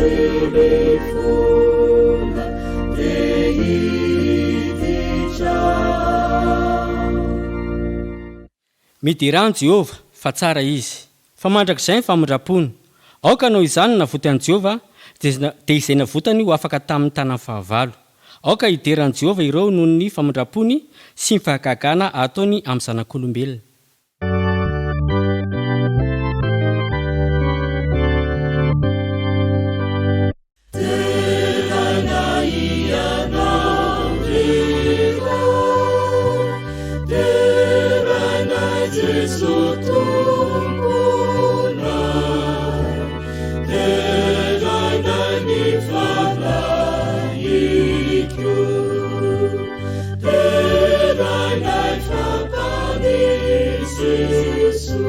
Andry mifona te hiditra. Miderà an'i Jehovah, fa tsara izy. Fa mandrakizay ny famindram-pony. Aoka hanao izany ny navotan'i Jehovah, dia izay navotany ho afaka tamin'ny tanan'ny fahavalo. Aoka hidera an'i Jehovah ireo noho ny famindram-pony sy ny fahagagana ataony amin'ny zanak'olombelona. Deraina Ianao ry Ray, deraina Jeso Tomponay, deraina ny fanahiko, deraina fa Mpamonjy Jeso.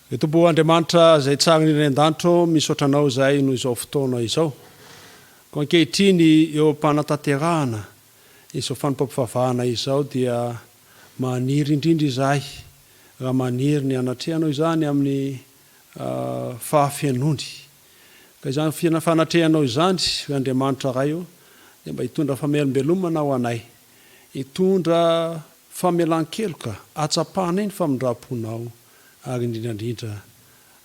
Ry Tompo Andriamanitra izay tsara indrindra any an-danitra ô, misaotra Anao izahay noho izao fotoana izao. Koa ankehitriny eo am-panatanterahana izao fanompoam-pivavahana izao dia maniry indrindra izahay raha maniry ny hanatrehanao izany amin'ny fahafenoany. Ka izany fanatrehanao izany, ry Andriamanitra Ray ô, dia mba hitondra famelombelomana ho anay, hitondra Famelan-keloka, hatsapanay ny famindram-ponao ary indrindra indrindra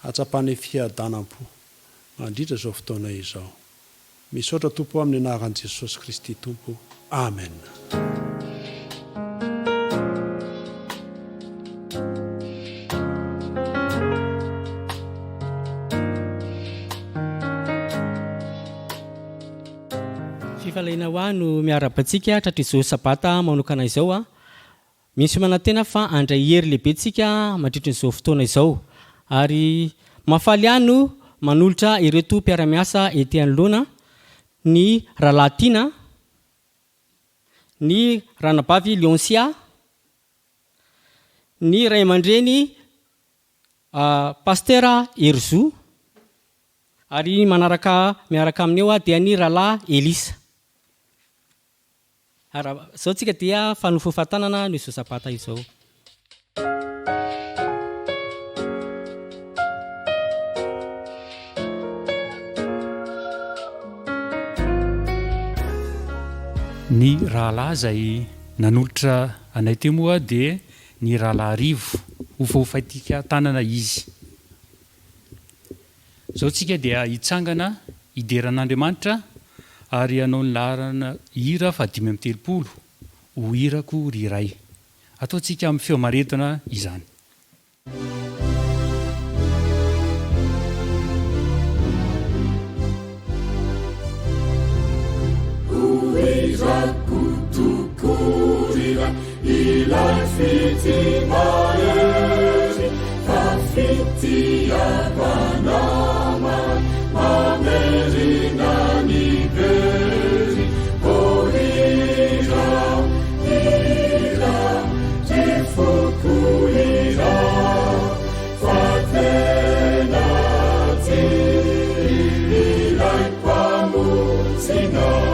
hatsapanay fiadanam-po mandritra izao fotoana izao. Misaotra Tompo amin'ny anaran'i Jesosy Kristy Tompo. Amen. Fifaliana ho ahy no miarahaba antsika tratr'izao sabata manokana izao a. Misy manantena fa handray hery lehibe tsika mandritrin'izao fotoana izao. Ary mahafaly ahy no manolotra ireto mpiara-miasa ety anoloana, ny Rahalahy Tiana, ny Ranabavy Leoncia, ny ray aman-dreny Pasitera Herizo, ary manaraka miaraka aminy eo dia ny Rahalahy Elisa. Ary izao tsika dia fanofofa-tanana no izao sabata izao. Ny rahalahy izay nanolotra anay teo moa dia ny rahalahy Rivo, hofahofaintsika tanana izy. Izao tsika dia hitsangana hidera an'Andriamanitra ary hanao ny laharana hira faha 35, Ho hirako ry Ray. Ataontsika amin'ny feo maredona izany. Ho hirako tokoa ry Ray. Ilay fitia mahery fa fitiavana mamerina ny very. Oh hira, hira, ry foko hira, fa tena tia ilay Mpamonjinao.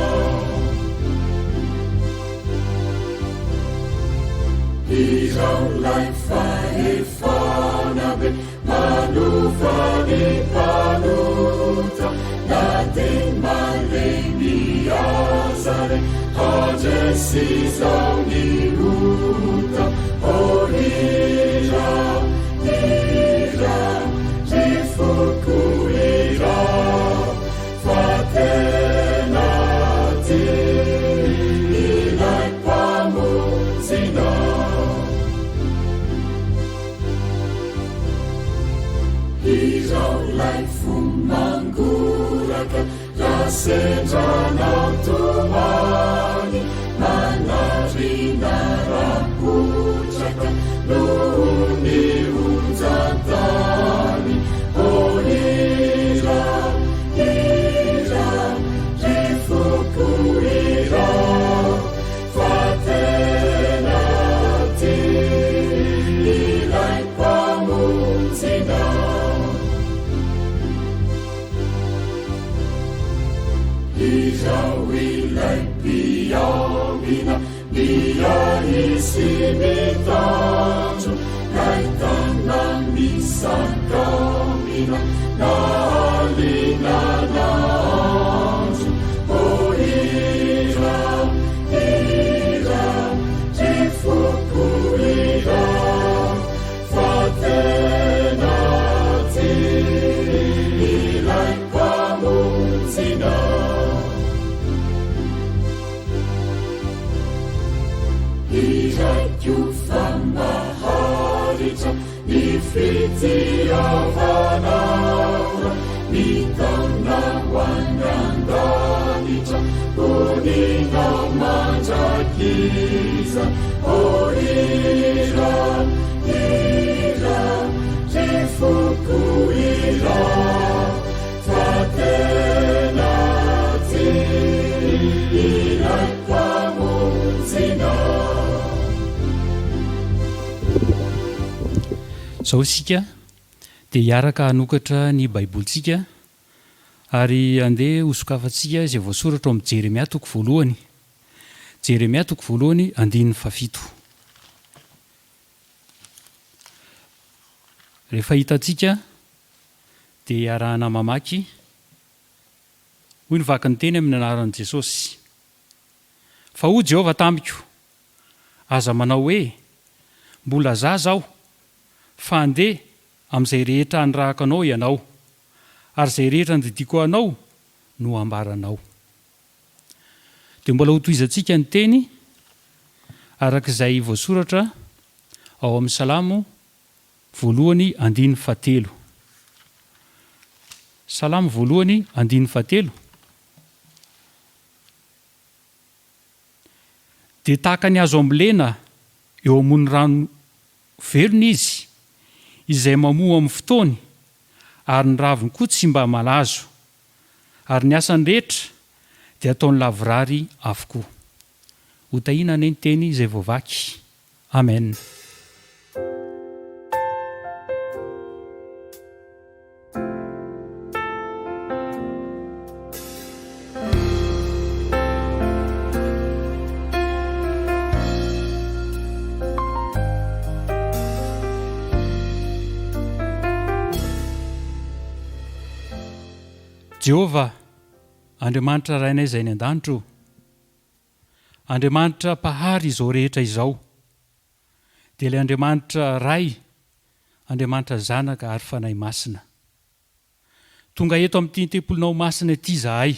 Izao ilay fahefana be manova ny mpanota na dia malemy aza re handresy izao ny ota. Oh hira, hira, ry foko hira. Fa tena tia ilay Mpamonjinao. Hirao ilay fo mangoraka raha sendra namtomany, manarina rahotraka noho ny onjan-tany. Oh hira, hira, ry foko hira, fa tena tia ilay Mpamonjinao. Izao ilay mpiambina miahy sy mitandro, lay tana misy. Isan-kamina na alina na andro, oh hira, hira, ry foko hira, fa tena tia ilay Mpamonjinao. Hiraiko fa maharitra ny fitiavanao, mitaona ho any an-danitra, honina mandrakizay. Oh hira, hira, ry foko hira, fa tena tia ilay Mpamonjinao. Izao isika dia hiaraka hanokatra ny Baibolintsika ary handeha hosokafantsika izay voasoratra ao amin'ny Jeremia toko voalohany. Jeremia toko voalohany andininy fahafito. Rehefa hitantsika dia iarahana mamaky. Hoy ny vakin'ny teny amin'ny anaran'i Jesosy. Fa hoy Jehovah tamiko, Aza manao hoe, 'Mbola zaza aho, fa handeha amin'izay rehetra hanirahako anao ianao, ary izay rehetra andidiako anao no hambaranao. Dia mbola hotohizantsika ny teny araka izay voasoratra ao amin'ny Salamo voalohany andininy fahatelo. Salamo voalohany andininy fahatelo. Dia tahaka ny hazo ambolena eo ambony rano velona izy, izay mamoa amin'ny fotoany, ary ny raviny koa tsy mba malazo, ary ny asany rehetra dia ataony lavorary avokoa. Hotahiana anie ny teny izay voavaky. Amen. Jehovah, Andriamanitra Rainay izay any an-danitra ô, Andriamanitra Mpahary izao rehetra izao, dia ilay Andriamanitra Ray, Andriamanitra Zanaka ary Fanahy Masina. Tonga eto amin'ity tempolinao masina ity izahay,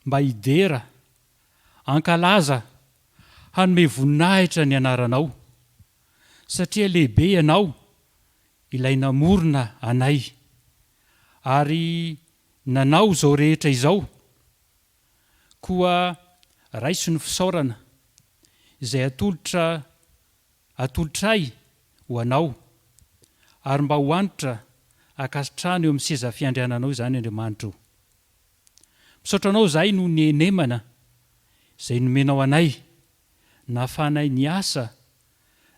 mba hidera, hankalaza, hanome voninahitra ny anaranao, satria lehibe Ianao, ilay namorona anay, ary nanao izao rehetra izao, koa raiso ny fisaorana izay atolotra atolotray ho Anao, ary mba ho hanitra ankasitrahana eo amin'ny seza fiandriananao izany, Andriamanitra o. Misaotra Anao izahay noho ny henemana izay nomenao anay, nahafahanay niasa,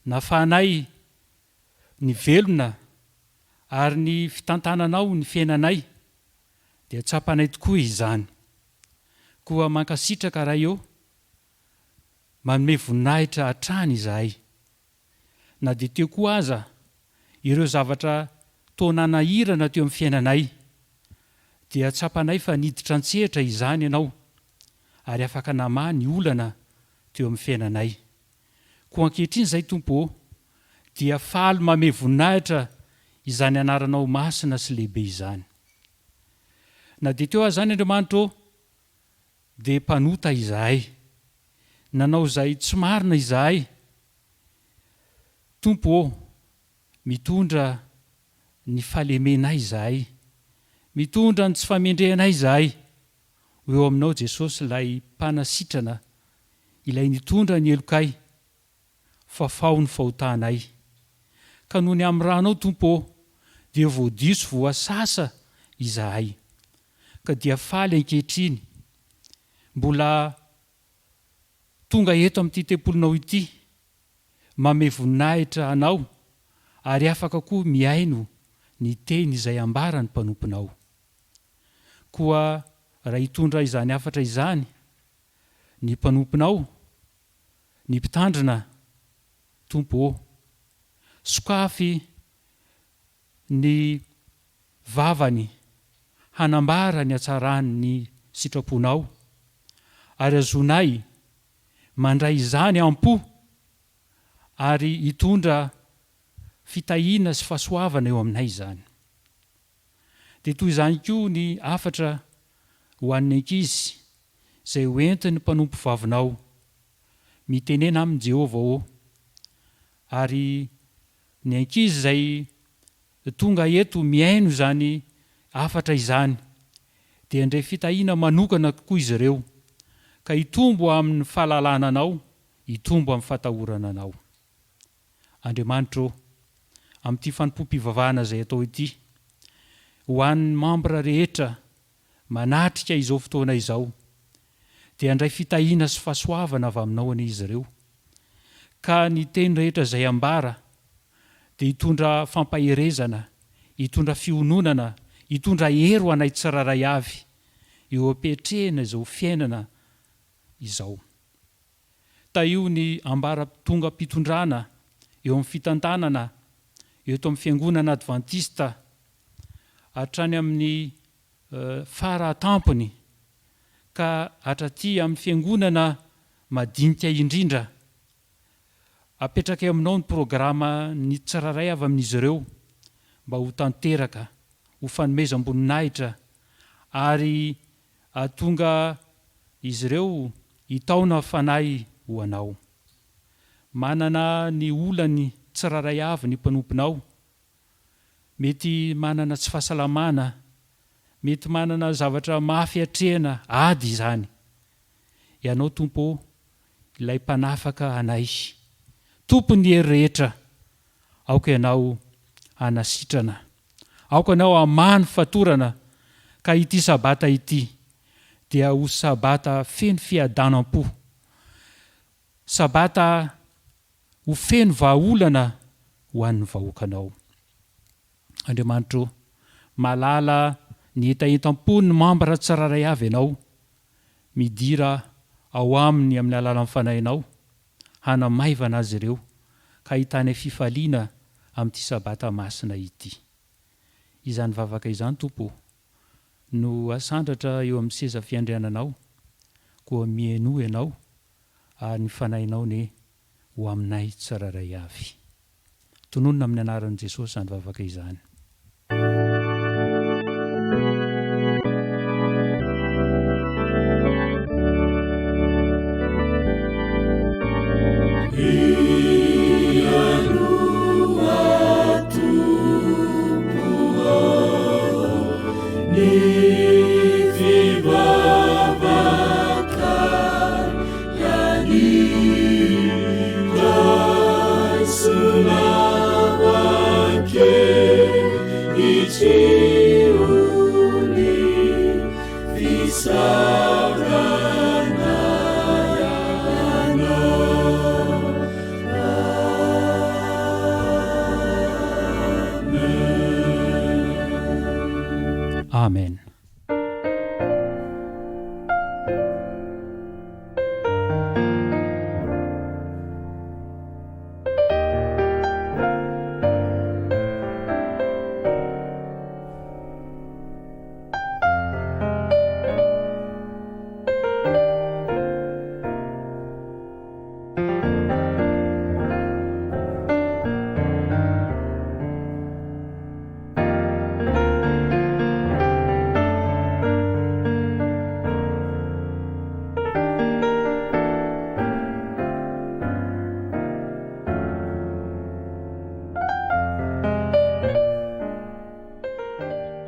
nahafahanay nivelona ary ny fitantananao ny fiainanay dia tsapanay tokoa izany. Koa mankasitraka Ray o, manome voninahitra hatrany izahay. Na dia teo koa aza ireo zavatra toa nanahirana teo amin'ny fiainanay, dia tsapanay fa niditra an-tsehatra izany Ianao ary afaka namaha ny olana teo amin'ny fiainanay. Koa ankehitriny izay Tompo ô, dia faly mamehy voninahitra izany anaranao masina sy lehibe izany. Na dia teo aza izany Andriamanitra ô, dia mpanota izahay. Nanao izay tsy marina izahay. Tompo ô, mitondra ny fahalemenay izahay. Mitondra ny tsy famendrehanay izahay. Ho eo aminao Jesosy ilay mpanasitrana, ilay nitondra ny helokay. Fafao ny fahotanay. Ka noho ny amin'ny ranao Tompo ô, dia voadio sy voasasa izahay. Ka dia faly ankehitriny, mbola tonga eto amin'ity tempolinao ity, mamehy voninahitra Anao ary afaka koa mihaino ny teny izay ambaran'ny mpanomponao. Koa raha hitondra izany hafatra izany ny mpanomponao, ny mpitandrina, Tompo ô, sokafy. ny vavany hanambara ny hatsaran'ny sitraponao, ary azonay mandray izany am-po ary hitondra fitahiana sy fahasoavana eo aminay izany. Dia toy izany koa ny hafatra ho an'ny ankizy izay ho entin'ny mpanompovavinao, Mitenena aminy Jehovah ô! Ary ny ankizy izay tonga eto mihaino izany hafatra izany dia handray fitahiana manokana kokoa izy ireo, ka hitombo amin'ny fahalalana Anao, hitombo amin'ny fatahorana Anao. Andriamanitra ô, amin'ity fanompoam-pivavahana izay atao ity, ho an'ny mambra rehetra manatrika izao fotoana izao, dia handray fitahiana sy fahasoavana avy Aminao anie izy ireo, ka ny teny rehetra izay ambara dia hitondra fampaherezana, hitondra fiononana, hitondra hery ho anay tsirairay avy eo am-piatrehana izao fiainana izao. Tahio ny ambaratongam-pitondrana eo amin'ny fitantanana eto amin'ny Fiangonana Advantista hatrany amin'ny fara tampony ka hatraty amin'ny fiangonana madinika indrindra. Apetrakay aminao ny programa ny tsirairay avy amin'izy ireo mba ho tanteraka, ho fanomezam-boninahitra ary hahatonga izy ireo hitaona fanahy ho anao. Manana ny olany tsirairay avy ny mpanomponao. Mety manana tsy fahasalamana, mety manana zavatra mafy atrehina, ady izany. Ianao Tompo ô, Ilay Mpanafaka anay, Tompon'ny hery rehetra, aoka Ianao hanasitrana. Aoka Ianao hamaha ny fatorana, ka ity Sabata ity dia ho Sabata feno fiadanam-po, Sabata ho feno vahaolana ho an'ny vahoakanao. Andriamanitra ô, mahalala ny hetahetam-pon'ny mambra tsirairay avy Ianao, Midira ao aminy amin'ny alalan'ny Fanahinao hanamaivana azy ireo ka hahitany fifaliana amin'ity Sabata masina ity. Izany vavaka izany, Tompo ô, no asandratra eo amin'ny seza fiandriananao, koa mihainoa Ianao ary ny Fanahinao anie ho aminay tsirairay avy. Tononina amin'ny anaran'i Jesosy izany vavaka izany. Amen.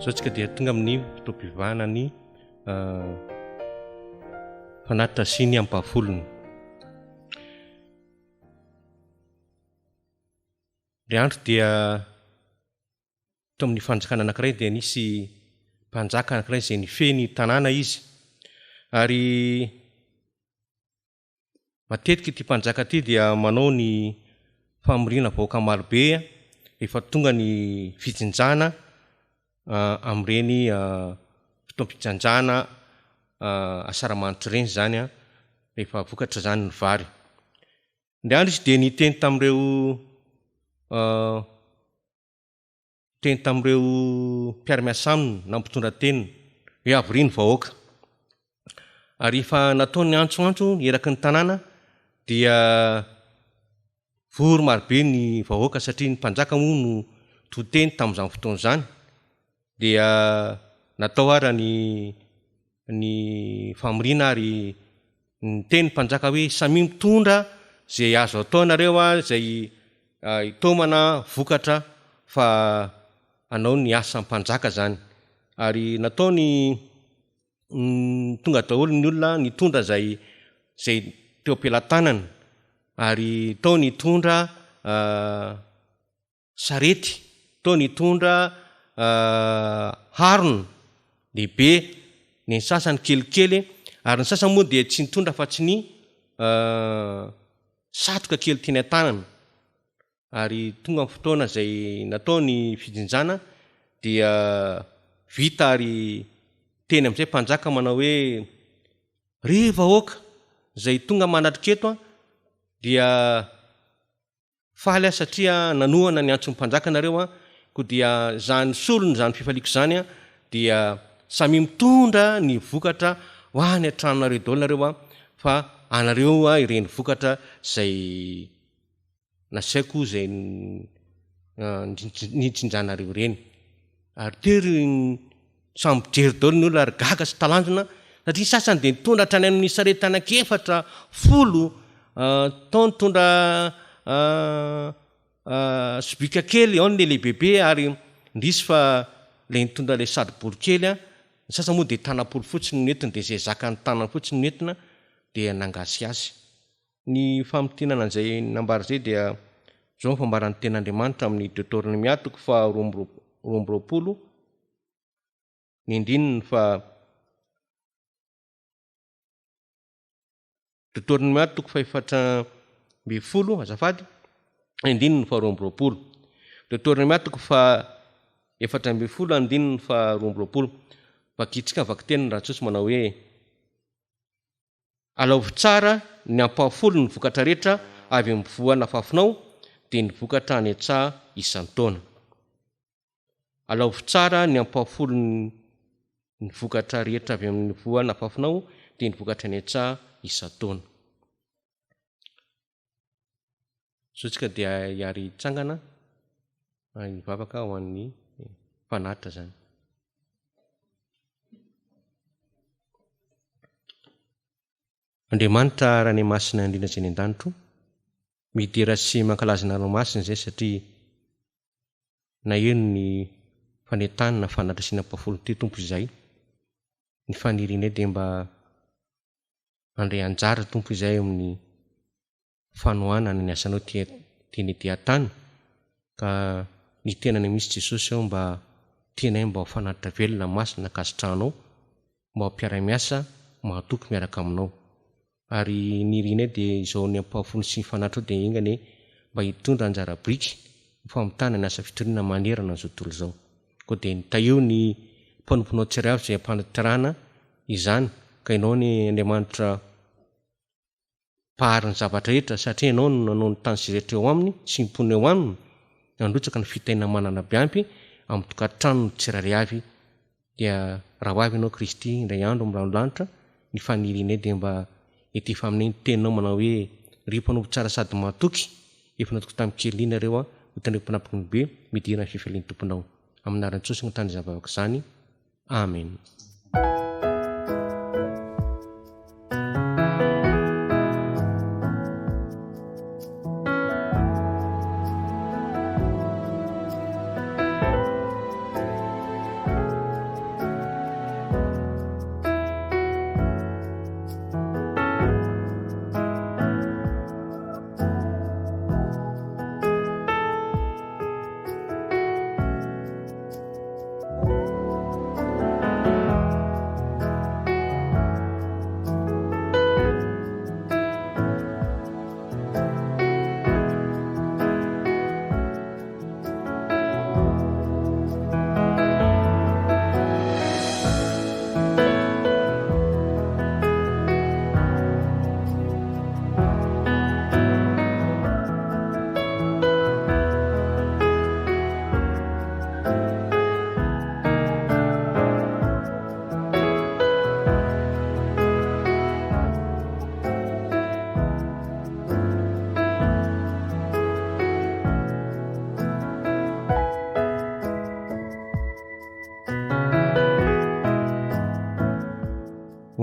Izao tsika dia tonga amin'ny fotoam-pivavahana ny fanatitra sy ny ampahafolony. Ilay andro dia Tao amin'ny fanjakana anankiray dia nisy mpanjaka anankiray izay nifehy ny tanàna izy. Ary matetika ity mpanjaka ity dia manao ny famoriana vahoaka marobe rehefa tonga ny fijinjana amin'ireny fotoam-pijinjana asaramanitra ireny izany rehefa vokatra izany ny vary. Indray andro izy dia niteny tamin'ireo. Niteny tamin'ireo mpiara-miasa aminy na mpitondra teniny hoe avoria ny vahoaka. Ary rehefa natao ny antsoantso eraky ny tanàna dia vory marobe ny vahoaka satria ny mpanjaka moa no to teny tamin'izany fotoana izany. Dia natao ara ny ny famoriana ary niteny ny mpanjaka hoe samia mitondra izay azo atao nareo izay hitaomana vokatra fa hanao ny asa mpanjaka izany. Ary natao ny tonga daholo ny olona nitondra izay izay teo am-pelatanana ary tao nitondra sarety, tao nitondra harona lehibe, ny sasany kelikely ary ny sasany moa dia tsy nitondra afa-tsy ny satroka kely teny an-tanana. Ary tonga ny fotoana izay natao ny fijinjana dia vita ary teny amin'izay mpanjaka manao hoe ry vahoaka izay tonga manatrika eto an dia faly aho satria nanohana ny antson'ny mpanjaka nareo an koa dia izany solony izany fifaliako izany an dia samia mitondra ny vokatra ho any an-tranonareo daholo nareo an fa anareo ireny vokatra izay Nasaiko izay nijinjanareo ireny. Ary teo ry samy mijery daholo ny olona ary gaga sy talanjona satria ny sasany dia nitondra hatrany amin'ny sarety anankiefatra, folo, tao nitondra sobika kely, ao ny lehibebe ary indrisy fa ilay nitondra ilay satrobory kely, ny sasany moa dia tanam-polo fotsiny no nentiny dia izay zakan'ny tanany fotsiny no nentina dia nangasigasy. Ny famintinana an'izay nambara izay dia izao ny fambaran'ny Tenin'Andriamanitra amin'ny Deoteronomia toko faha 22 ny andininy faha Deoteronomia toko faha-14 azafady, andininy faha 22. Deoteronomia toko faha 14 andininy faha 22. Vakintsika ny vakiteny raha tsotsy manao hoe Alaovy tsara ny ampahafolon' ny vokatra rehetra avy amin' ny voa nafafinao, dia ny vokatra any an-tsaha isan-taona. Alaovy tsara ny ampahafolon' ny vokatra rehetra avy amin' ny voa nafafinao, dia ny vokatra any an-tsaha isan-taona. Izao isika dia hiary hitsangana hivavaka ho an'ny mpanatitra izany. Andriamanitra Ranay Masina indrindra izay any an-danitro, midera sy mankalaza anareo masina izay satria naheno ny fanentanana fanatitra sy nampahafolony teo Tompo izay. Ny fanirianay dia mba handray anjara Tompo izay amin'ny fanohanana ny asanao teny ety an-tany ka ny tenanay mihitsy Jesosy ô mba tianay mba ho fanatitra velona masina ankasitrahanao mba ho mpiara-miasa mahatoky miaraka aminao ary ny irinay dia izao ny ampahafolony sy ny fanatitra dia enga anie mba hitondra anjara biriky ho famitana ny asa fitoriana manerana an'izao tontolo izao koa dia nitahio ny mpanomponao tsirairay avy izay ampanatirana izany ka ianao anie Andriamanitra Mpahary ny zavatra rehetra, satria Ianao no nanao ny tany sy izay rehetra eo aminy sy ny mponina eo aminy, nandrotsaka ny fitahiana manana be ampy amin'ny tokantranony tsirairay avy, dia raha ho avy Ianao Kristy indray andro amin'ny rano lanitra, ny fanirianay dia mba etefa aminay ny teninao manao hoe, Ry mpanompo tsara sady mahatoky, efa natoky tamin'ny kely nareo aho, ho tandremo mpanampiko ny be, midira ny fifalian'ny Tomponao. Amin'ny anaran'i Jesosy no tany izany vavaka izany. Amen.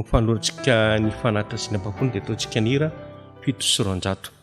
Ny fanolorantsika ny fanatitra sy ny ampahafony dia ataontsika ny hira 207.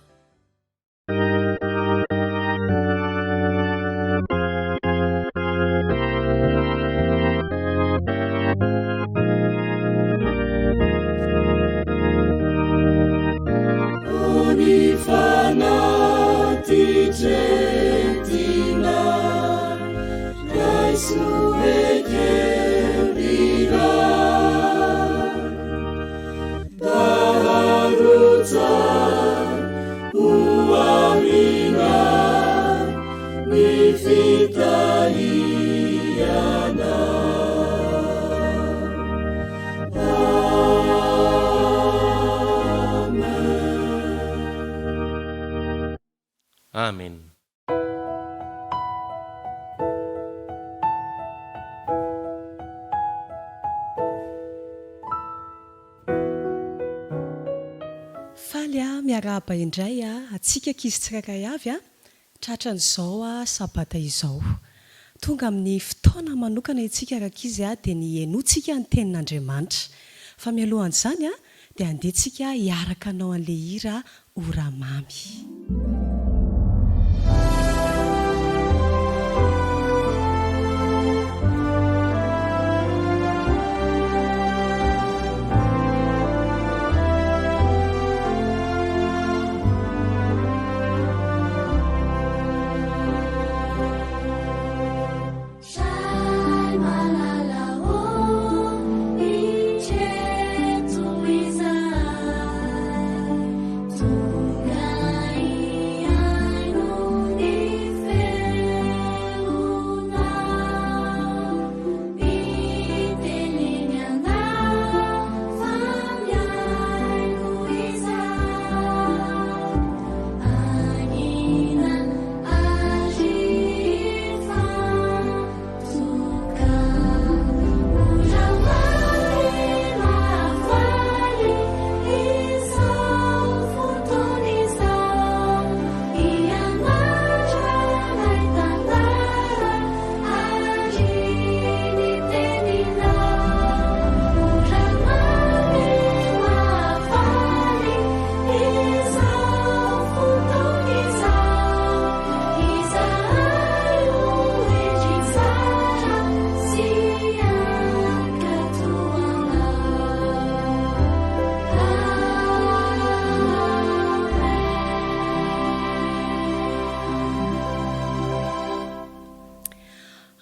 Amen. Faly aho miarahaba indray antsika ankizy tsirairay avy tratran'izao sabata izao. Tonga amin'ny fotoana manokana isika rankizy dia ny henoantsika ny tenin'Andriamanitra. Fa mialohan'izany dia andeha tsika hiaraka hanao an'ilay hira Ora mamy.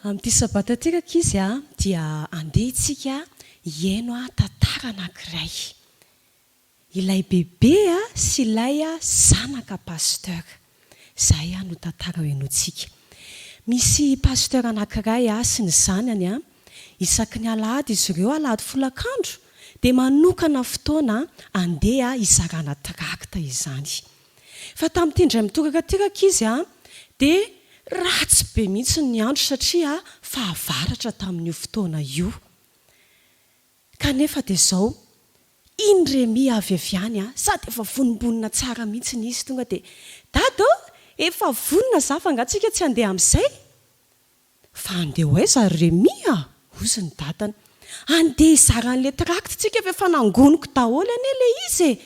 Amin'ity sabata ity rankizy a, dia andeha isika hihaino tantara anankiray. Ilay bebe sy ilay zanaka pasteur. Izay no tantara ho henointsika. Misy pasteur anankiray sy ny zanany, isaky ny alahady izy ireo, alahady folakandro, dia manokana fotoana andeha hizarana tract izany. Fa tamin'ity indray mitoraka ity rankizy dia ratsy be mihitsy ny andro satria fahavaratra tamin'io fotoana io. Kanefa dia izao, iny Rémi avy avy any an, sady efa vonombonona tsara mihitsy izy, tonga dia, Dada ô, efa vonona za fa angaha tsika tsy handeha amin'izay? Fa handeha ho aiza ry Rémi a? Hozy ny dadany. Handeha hizara an'ilay tract tsika fa efa nangoniko daholo anie ilay izy e!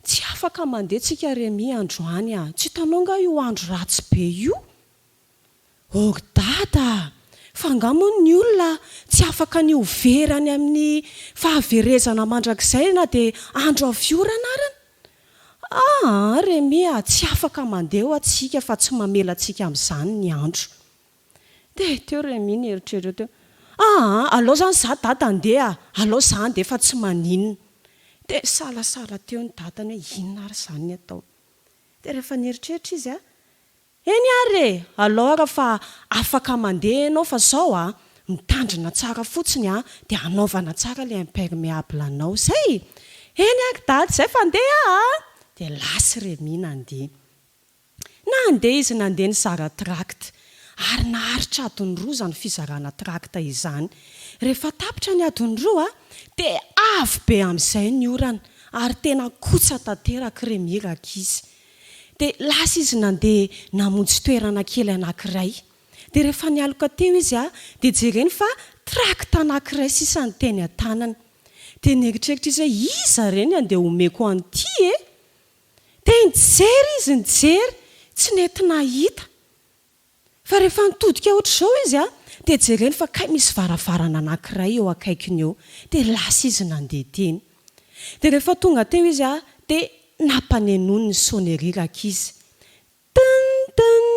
Tsy afaka mandeha tsika Rémi androany a! Tsy hitanao angaha io andro ratsy be io? Oh ry dada a! Fa angaha moa ny olona tsy afaka ny ho very any amin'ny fahaverezana mandrakizay na dia andro avy orana arany? Aa Rémi a! Tsy afaka mandeha hoa tsika fa tsy mamela antsika amin'izany ny andro. Dia teo Rémi nieritreritra teo, aa alao izany za dada handeha a! Alao za handeha fa tsy maninona. Dia nisalasala teo ny dadany hoe inona ary izany ny atao. Dia rehefa nieritreritra izy a! Eny ary e! Alao ara fa afaka mandeha ianao fa zao a! Mitandrina tsara fotsiny a! Dia anaovana tsara ilay impermeable anao. Zay! Eny ary dada, zay fa andeha aho a! Dia lasa i Rémi nandeha. Nandeha izy nandeha nizara tract. Ary naharitra adiny roa izany fizarana tract izany. Rehefa tapitra ny adiny roa dia avy be amin'izay ny orana ary tena kotsa tanteraka i Rémi rankizy. Dia lasa izy nandeha namonjy toerana kely anankiray. Dia rehefa nialoka teo izy dia jereny fa tract anankiray sisa no teny an-tanany. Dia nieritreritra izy hoe iza re ny andeha homeko an'ity e? Dia nijery izy nijery, tsy nety nahita. Fa rehefa nitodika ohatr'izao izy a, dia jereny fa kay misy varavarana anankiray eo akaikiny eo. Dia lasa izy nandeha teny. Dia rehefa tonga teo izy a, dia nampanenoiny ny sonnerie rankizy. Tin tin!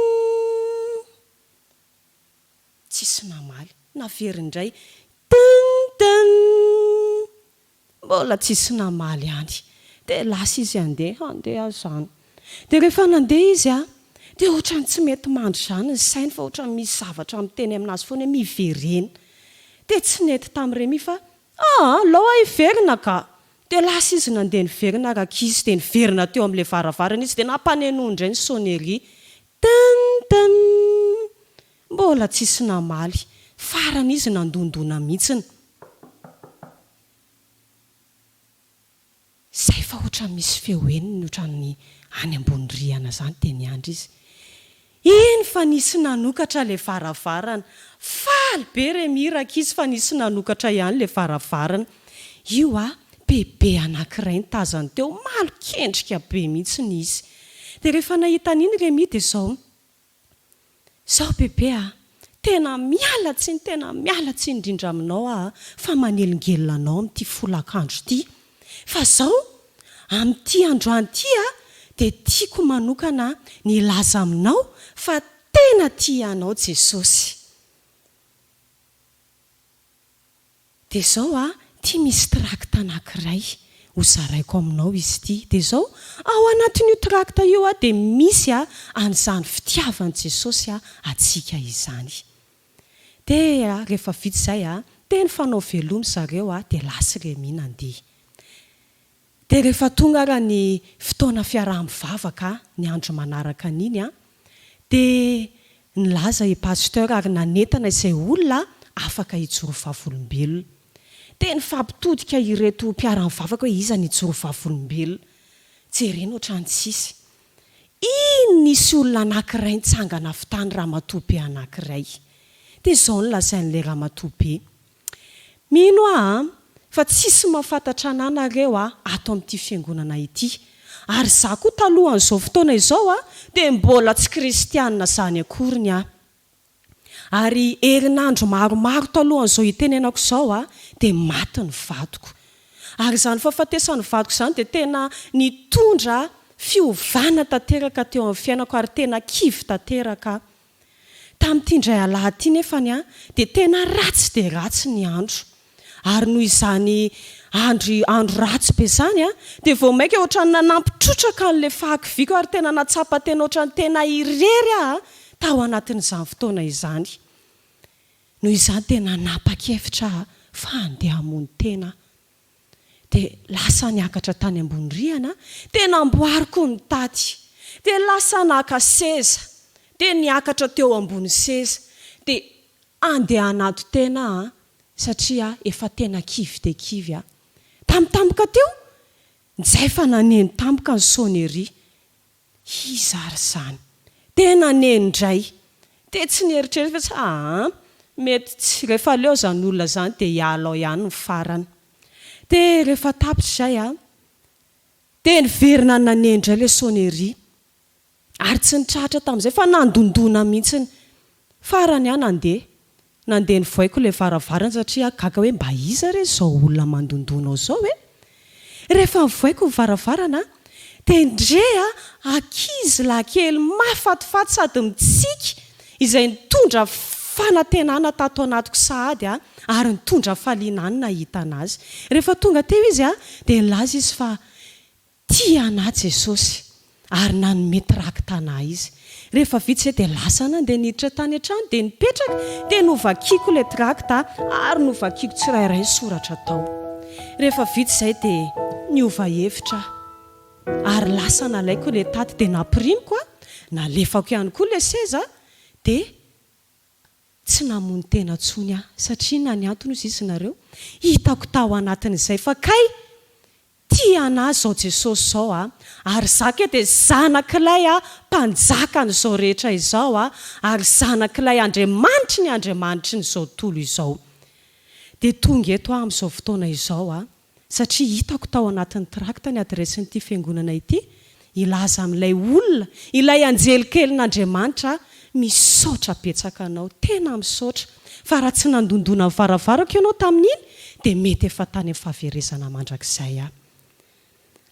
Tsisy namaly. Naveriny indray. Tin tin! Mbola tsisy namaly ihany. Dia lasa izy handeha, handeha izany. Dia rehefa nandeha izy an, dia ohatran'ny tsy mety mandry izany ny sainy fa ohatran'ny misy zavatra miteny aminazy foana hoe miverena. Dia tsy nety tamin'i Rémi fa aa, alao aho hiverina ka! Dia lasa izy nandeha niverina rankizy, dia niverina teo amin'ilay varavarana izy dia nampanenoiny indray ny sonnerie. Tin tin! Mbola tsisy namaly. Farany izy nandondona mihitsiny. Zay fa ohatran'ny misy feo henony ohatran'ny any ambony rihana zany dia niandry izy. Iny fa nisy nanokatra ilay varavarana. Faly be Rémi rankizy fa nisy nanokatra ihany ilay varavarana. Io a, bebe anankiray nitazany teo, malok'endrika be mihitsiny izy. Dia rehefa nahita an'iny Rémi dia izao, Izao bebe a! Tena miala tsiny, tena miala tsiny indrindra aminao aho a, fa manelingelina anao amin'ity folakandro ity. Fa izao, amin'ity androany ity a, dia tiako manokana ny hilaza aminao fa tena tia anao Jesosy. Dia izao a, ity misy tract anankiray ho zaraiko aminao izy ity. Dia izao, ao anatin'io tract io a, dia misy a, an'izany fitiavan'i Jesosy a, antsika izany. Dia rehefa vita izay a, dia nifanao veloma zareo a, dia lasa i Rémi nandeha. Dia rehefa tonga ara ny fotoana fiaraha-mivavaka ny andro manaraka an'iny an, dia nilaza i Pasteur ary nanentana izay olona afaka hijoro vavolombelona. Dia nifampitodika ireto mpiara-mivavaka hoe iza ny hijoro vavolombelona. Jerena ohatran'ny tsisy. Iny nisy olona anankiray nitsangana avy tany ramatoa be anankiray. Dia izao no lazain'ilay ramatoa be. Mino aho an, fa tsisy mahafantatra anah nareo a ato amin'ity fiangonana ity. Ary za koa talohan'izao fotoana izao a dia mbola tsy kristianina zany akory ny ahy. Ary herinandro maromaro talohan'izao itenenako izao a dia maty ny vadiko. Ary izany fahafatesan'ny vadiko izany dia tena nitondra fiovana tanteraka teo amin'ny fiainako ary tena kivy tanteraka aho. Tamin'ity indray alahady ity nefany dia tena ratsy dia ratsy ny andro. Ary noho izany andro andro ratsy be izany dia vao mainka ohatran'ny nanampy trotraka an'ilay fahakiviako ary tena nahatsapa tena ohatran'ny tena irery aho tao anatin'izany fotoana izany. Noho izany dia nanapa-kevitra aho fa handeha hamono tena aho. Dia lasa niakatra tany ambony rihana, dia namboariko ny taty. Dia lasa naka seza, dia niakatra teo ambony seza. Dia andeha hanato tena aho, satria efa tena kivy dia kivy aho. Tampotampoka teo, njay fa naneno tampoka ny sonnerie. Iza ary izany? Tena neny indray! Dia tsy nieritreritra fa aa mety tsy, rehefa leo izany olona izany dia hiala ao ihany ny farany. Dia rehefa tapitra izay an, dia niverina naneno indray ilay sonnerie. Ary tsy nitratra tamin'izay fa nandondona mihitsiny. Farany aho nandeha. Nandeha nivoaiko ilay varavarana satria aho gaga hoe mba iza re izao olona mandondona ao izao e? Rehefa nivoaiko ny varavarana dia ndre a ankizy lahy kely mahafatifaty sady mitsiky izay nitondra fanantenana tato anatiko sahady ary nitondra hafaliana ahy ny nahita anazy. Rehefa tonga teo izy dia nilaza izy fa Tia anah Jesosy ary nanome tract anah izy. Rehefa vita izay dia lasa nandeha niditra tany an-trano dia nipetraka dia novakiko ilay tract ary novakiko tsirairay ny soratra tao. Rehefa vita izay dia niova hevitra aho ary lasa nalaiko ilay taty dia nampirimiko nalefako ihany koa ilay seza dia tsy namono tena intsony aho satria na ny antony hozy izy nareo hitako tao anatin'izay fa kay Tia anah zao Jesosy zao a! Ary za ke dia zanak'ilay a mpanjakan'izao rehetra izao a! Ary zanak'ilay Andriamanitry ny andriamanitry ny izao tontolo izao. Dia tonga eto aho amin'izao fotoana izao a! satria hitako tao anatin'ny trakta ny adiresin'ity fiangonana ity, hilaza amin'ilay olona, ilay anjely kelin'Andriamanitra, misaotra betsaka anao, tena misaotra, fa raha tsy nandondona ny varavarako ianao tamin'iny, dia mety efa tany amin'ny fahaverezana mandrakizay aho.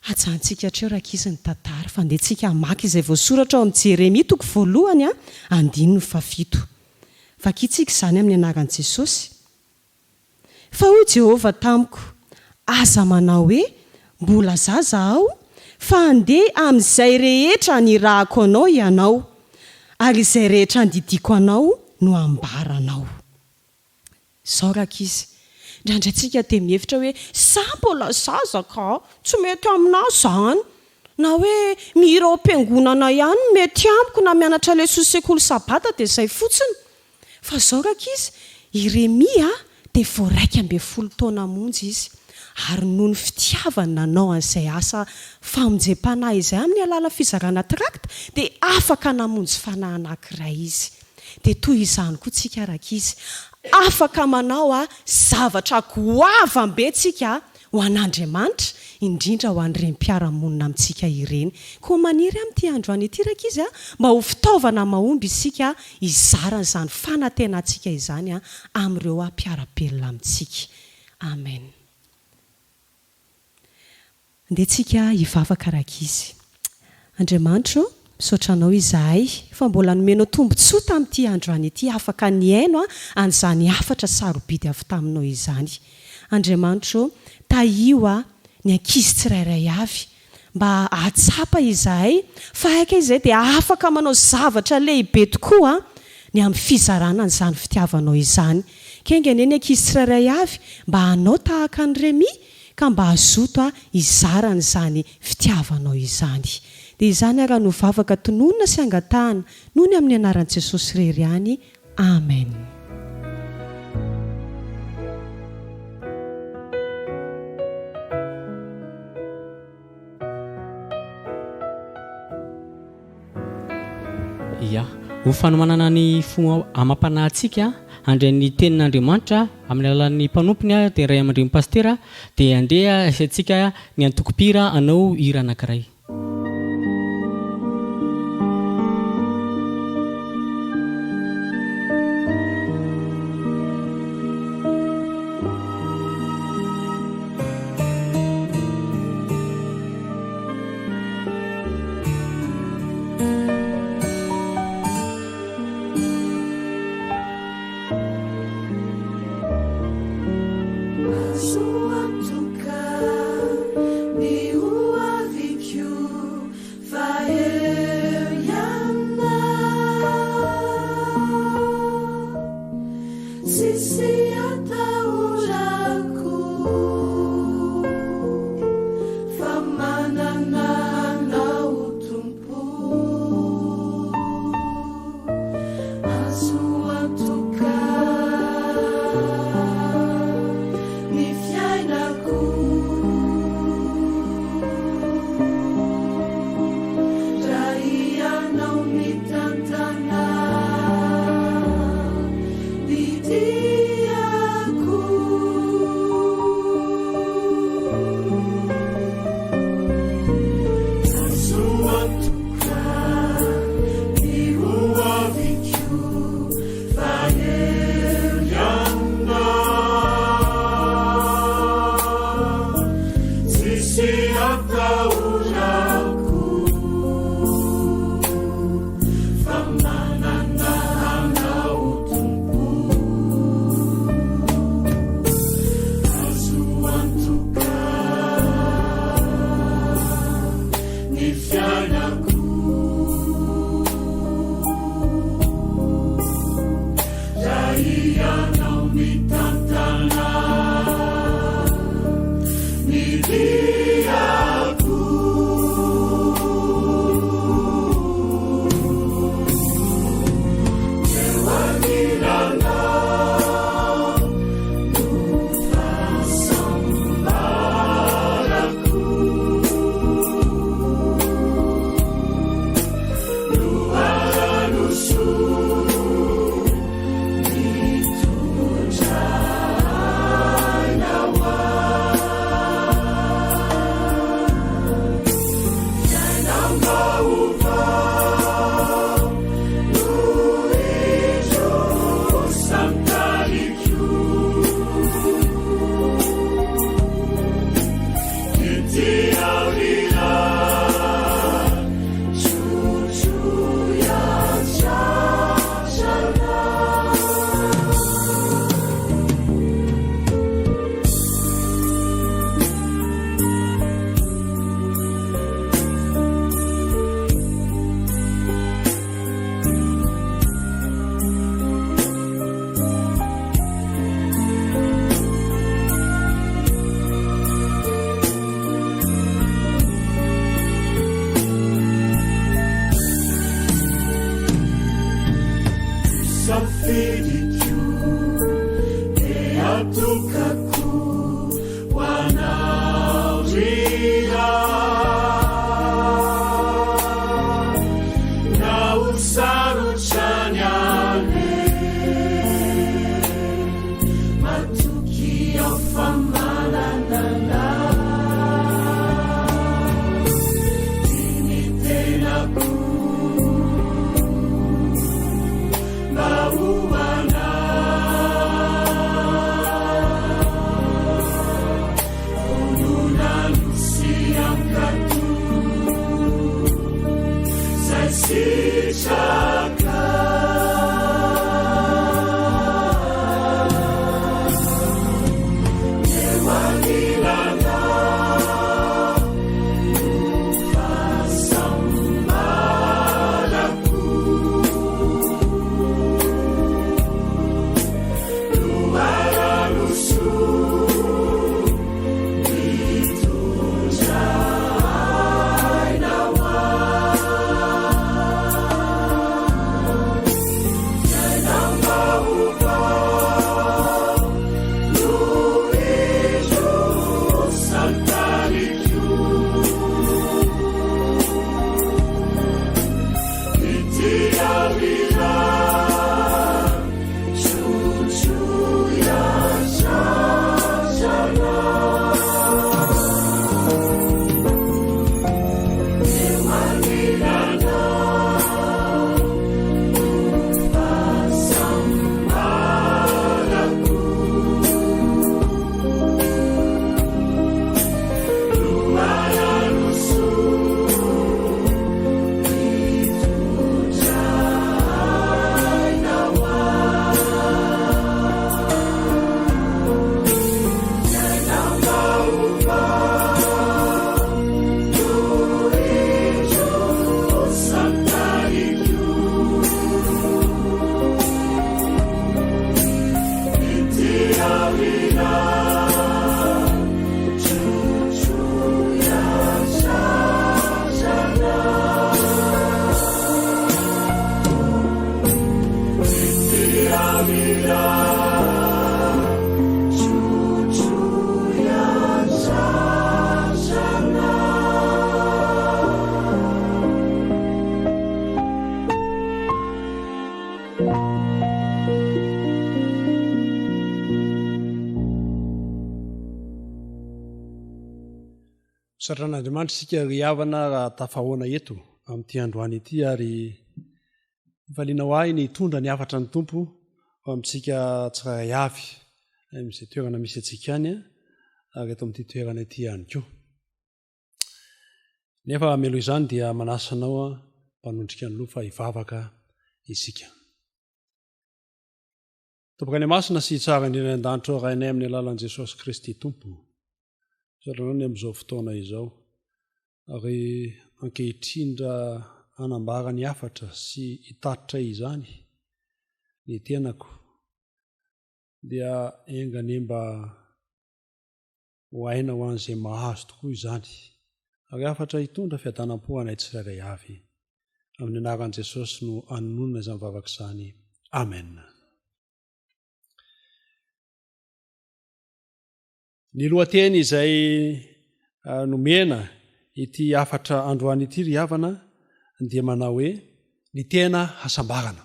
Hajantsika hatreo rankizy ny tantara, fa andeha tsika hamaky izay voasoratra ao amin'ny Jeremia toko voalohany andininy fahafito. Vakintsika izany amin'ny anaran'i Jesosy. Fa hoy Jehovah tamiko, Aza manao hoe, 'Mbola zaza aho', fa handeha amin'izay rehetra anirahako anao ianao, ary izay rehetra andidiako anao no hambaranao. Izao rankizy, indraindray tsika dia mihevitra hoe, 'Za mbola zaza ka, tsy mety aminà izany. Na hoe, 'Mihira ao am-piangonana ihany no mety amiko, na mianatra leson'ny sekoly sabata dia izay fotsiny. Fa izao rankizy, i Rémi a, dia vao 11 taona monja izy, ary noho ny fitiavany nanao an'izay asa famonjem-panahy izay amin'ny alalan'ny fizarana trakta, dia afaka namonjy fanahy anankiray izy. Dia toy izany koa tsika rankizy, afaka manao zavatra goavam-be tsika ho an'Andriamanitra, indrindra ho an'ireny mpiara-monina amintsika ireny. Koa maniry amin'ity androany ity rankizy a, mba ho fitaovana mahomby isika hizara an'izany fanantenantsika izany amin'ireo mpiara-belona amintsika. Amen. Andeha tsika hivavaka rankizy. Andriamanitra ô, misaotra Anao izahay fa mbola nomenao tombontsoa tamin'ity androany ity afaka nihaino an'izany hafatra sarobidy avy taminao izany. Andriamanitra ô, tahio ny ankizy tsirairay avy mba hahatsapa izahay fa aika izay dia afaka manao zavatra lehibe tokoa ny amin'ny fizarana an'izany fitiavanao izany. Kenga anie ny ankizy tsirairay avy mba hanao tahaka an'i Rémi ka mba hazoto hizara an'izany fitiavanao izany. Dia izany ara no vavaka tononina sy angatahana noho ny amin'ny anaran'i Jesosy irery ihany. Amen. Ia. Ho fanomanana ny fo amam-panahintsika handray ny Tenin'Andriamanitra amin'ny alalan'ny mpanompony dia ny ray aman-dreny pasitera dia andeha asiantsika ny antoko-mpihira hanao hira anankiray. Azo antoka ny ho aviko fa eo ianao. Tsisy atahorako fa manana anao Tompo. Azo antoka ny fiainako raha ianao mitantana ny diako. Azo antoka ny ho aviko fa eo ianao. Tsisy atahorako fa manana anao Tompo. Azo antoka ny fiainako raha ianao mitantana ny diako. Eo anilanao no fahasambarako. Loharano soa mitondra. Misaotra an'Andriamanitra isika ry havana raha tafahoana eto amin'ity androany ity ary fifaliana ho ahy ny hitondra ny hafatra ny Tompo ho amintsika tsirairay avy amin'izay toerana misy antsika any ary eto amin'ity toerana ity ihany koa. Nefa mialoha izany dia manasa anao mpanondrika ny loha fa hivavaka isika. Tompoko any masina sy tsara indrindra any an-danitra ao Rainay amin'ny alalan'i Jesosy Kristy Tompo. Misaotra anao ny amin'izao fotoana izao. Ary ankehitriny raha hanambara ny hafatra sy hitatitra izany ny tenako dia enga anie mba ho aina ho an'izay mahazo tokoa izany ary hafatra hitondra fiadanam-po anay tsirairay avy. Amin'ny anaran'i Jesosy no anononana izany vavaka izany. Amen. Ny lohateny izay ah, nomena ity hafatra androany ity ry havana dia manao hoe ny tena hasambarana.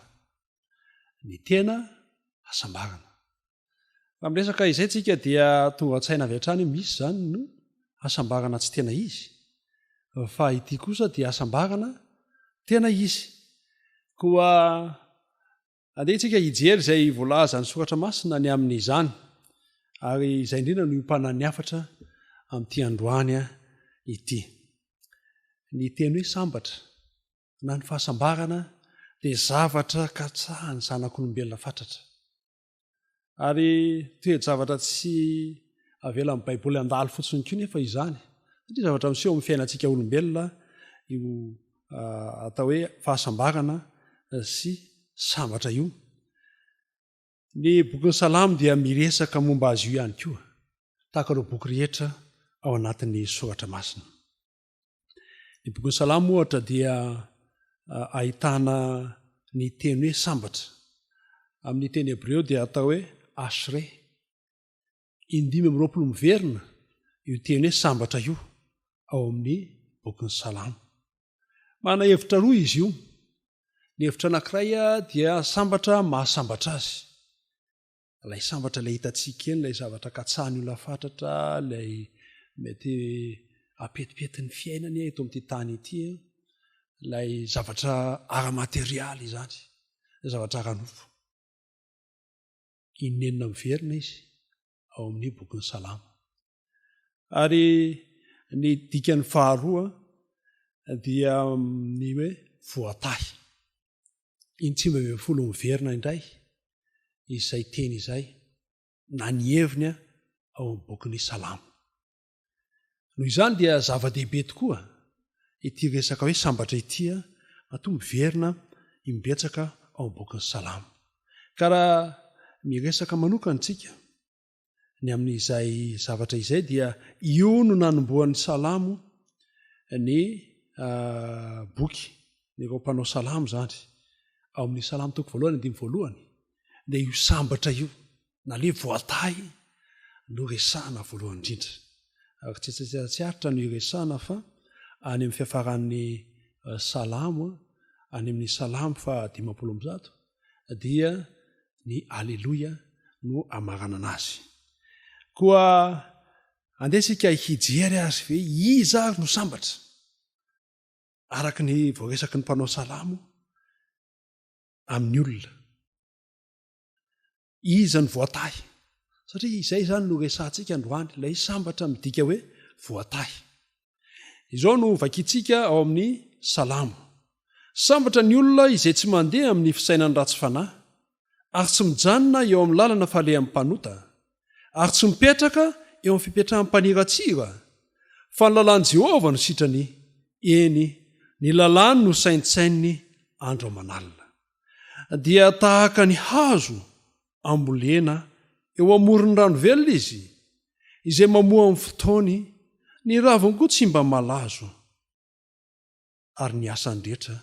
Ny tena hasambarana. Raha miresaka izay tsika dia tonga an-tsaina avy hatrany hoe misy izany no hasambarana tsy tena izy, fa ity kosa dia hasambarana tena izy. Koa andeha isika hijery izay voalazan'ny soratra masina ny amin'izany, ary izay indrindra no iompanan'ny hafatra amin'ity androany ity. Ny teny hoe sambatra na ny fahasambarana dia zavatra katsahan'ny zanak'olombelona fatratra. Ary toe-javatra tsy avelan'ny Baiboly handalo fotsiny koa nefa izany, satria zavatra miseho amin'ny fiainantsika olombelona io atao hoe fahasambarana sy sambatra io. Ny bokin'ny Salamo dia miresaka momba azy io ihany koa, tahaka ireo boky rehetra ao anatin'ny Soratra Masina. Ny bokin'ny Salamo ohatra dia ahitana ny teny hoe sambatra. Amin'ny teny hebreo dia atao hoe ashre. Indimy amby 20 miverina io teny hoe sambatra io ao amin'ny bokin'ny Salamo. Manana hevitra roa izy io. Ny hevitra anankiray dia sambatra mahasambatra azy. Ilay sambatra ilay hitantsika eny, ilay zavatra katsahan'ny olona fatratra, ilay mety apetipetin'ny fiainany eto amin'ity tany ity, ilay zavatra ara-materialy izany, ilay zavatra ara-nofo. Inenina miverina izy ao amin'ny bokin'ny Salamo. Ary ny dikany faharoa dia ny hoe voatahy. Intsimy 15 miverina indray izay teny izay na ny heviny ao amin'ny bokin'ny Salamo. Noho izany dia zava-dehibe tokoa ity resaka hoe sambatra ity matoa miverina imbetsaka ao amin'ny bokin'ny Salamo. Ka raha miresaka manokana isika Ny amin'izay zavatra izay dia io no nanombohan'ny Salamo ny boky, ny ireo mpanao Salamo izany. Ao amin'ny Salamo toko voalohany andininy voalohany dia io sambatra io na le voatahy no resahana voalohany indrindra. Ary tsy tsy aritra no iresahana fa any amin'ny fiafaran'ny Salamo, any amin'ny Salamo faha 150 dia ny Aleloia no amaranana azy. Koa andeha isika hijery azy ve iza ary no sambatra? Araka ny voaresaky ny mpanao salamo amin'ny olona. Iza no voatahy? Satria izay izany no resahantsika androany, ilay sambatra midika hoe voatahy. Izao no vakintsika ao amin'ny Salamo, Sambatra ny olona izay tsy mandeha amin'ny fisainan'ny ratsy fanahy, ary tsy mijanona eo amin'ny lalana falehan'ny mpanota, ary tsy mipetraka eo amin'ny fipetrahan'ny mpaniratsira, fa ny lalàn'i Jehovah no sitrany, eny, ny lalàny no saintsaininy andro aman'alina. Dia tahaka ny hazo ambolena eo amoron'ny rano velona izy, izay mamoa amin'ny fotoany, ny raviny koa tsy mba malazo, ary ny asany rehetra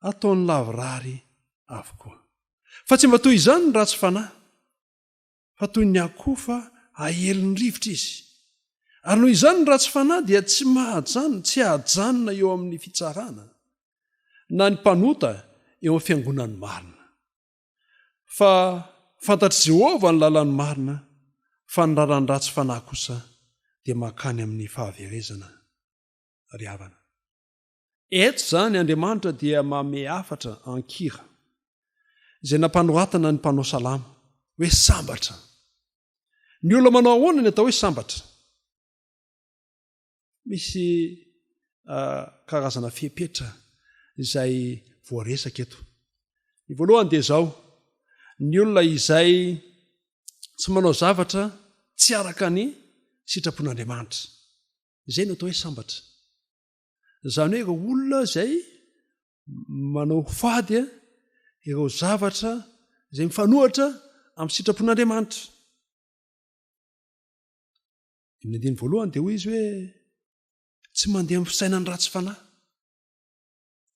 ataony lavorary avokoa. Fa tsy mba toy izany ny ratsy fanahy, fa toy ny akofa aelin'ny rivotra izy. Ary noho izany ny ratsy fanahy dia tsy mahajanona, tsy hahajanona eo amin'ny fitsarana, na ny mpanota eo amin'ny fiangonan'ny marina. Fa fantatr'i Jehovah ny lalan'ny marina, fa ny lalan'ny ratsy fanahy kosa dia mankany amin'ny fahaverezana. Ry havana. Eto izany Andriamanitra dia manome hafatra an-kira, izay nampanoratana ny mpanao salamo, hoe sambatra. Ny olona manao ahoana ny atao hoe sambatra? Misy karazana fepetra izay voaresaka eto. Ny voalohany dia izao, ny olona izay tsy manao zavatra tsy araka ny sitrapon'Andriamanitra. Izay no atao hoe sambatra. Izany hoe ireo olona izay manao fady ireo zavatra izay mifanohitra amin'ny sitrapon'Andriamanitra. Ny andininy voalohany dia hoy izy hoe tsy mandeha amin'ny fisainan'ny ratsy fanahy.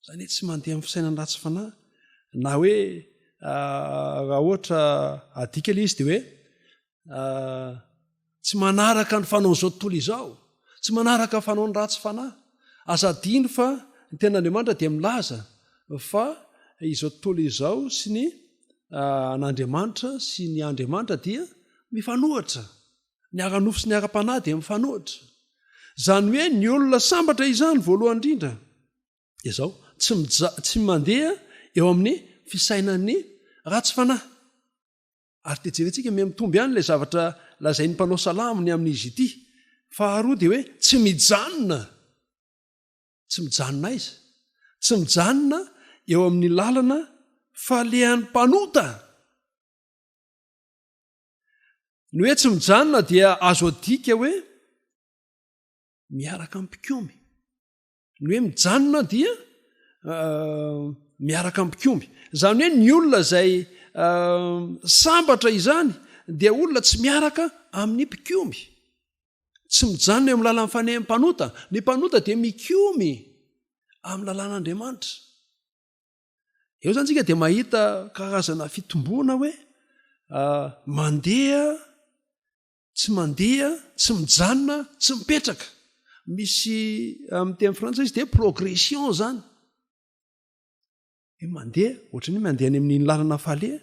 Izany hoe tsy mandeha amin'ny fisainan'ny ratsy fanahy na hoe ah, raha ohatra adika ilay izy dia hoe ah, tsy manaraka ny fanaon'izao tontolo izao, tsy manaraka ny fanaon'ny ratsy fanahy. Aza adino fa ny tenin'Andriamanitra dia milaza fa izao tontolo izao sy ny ah, an'Andriamanitra sy ny Andriamanitra dia mifanohitra. Ny ara-nofo sy ny ara-panahy dia mifanohitra. Izany hoe ny olona sambatra izany voalohany indrindra dia izao, tsy mija, tsy mandeha eo amin'ny fisainan'ny ratsy fanahy. Ary dia jerentsika miha mitombo ihany ilay zavatra lazain'ny mpanao salamo ny amin'izy ity. Faharoa dia hoe tsy mijanona, tsy mijanona aiza? Tsy mijanona eo amin'ny lalana falehan'ny mpanota. Ny hoe tsy mijanona dia azo adika hoe miaraka amin'ny mpikomy. Ny hoe mijanona dia euh, miaraka amin'ny mpikomy. Izany hoe ny olona izay euh, sambatra izany dia olona tsy miaraka amin'ny mpikomy. Tsy mijanona eo amin'ny lalan'ny fanehan'ny mpanota. Ny mpanota dia mikomy amin'ny lalàn'Andriamanitra. Eo izany tsika dia mahita karazana fitomboana hoe ah, mandeha tsy mandeha, tsy mijanona, tsy mipetraka. Misy amin'ny teny frantsay izy dia progression izany. Hoe mandeha, ohatran'ny hoe mandeha any amin'iny lalana faleha,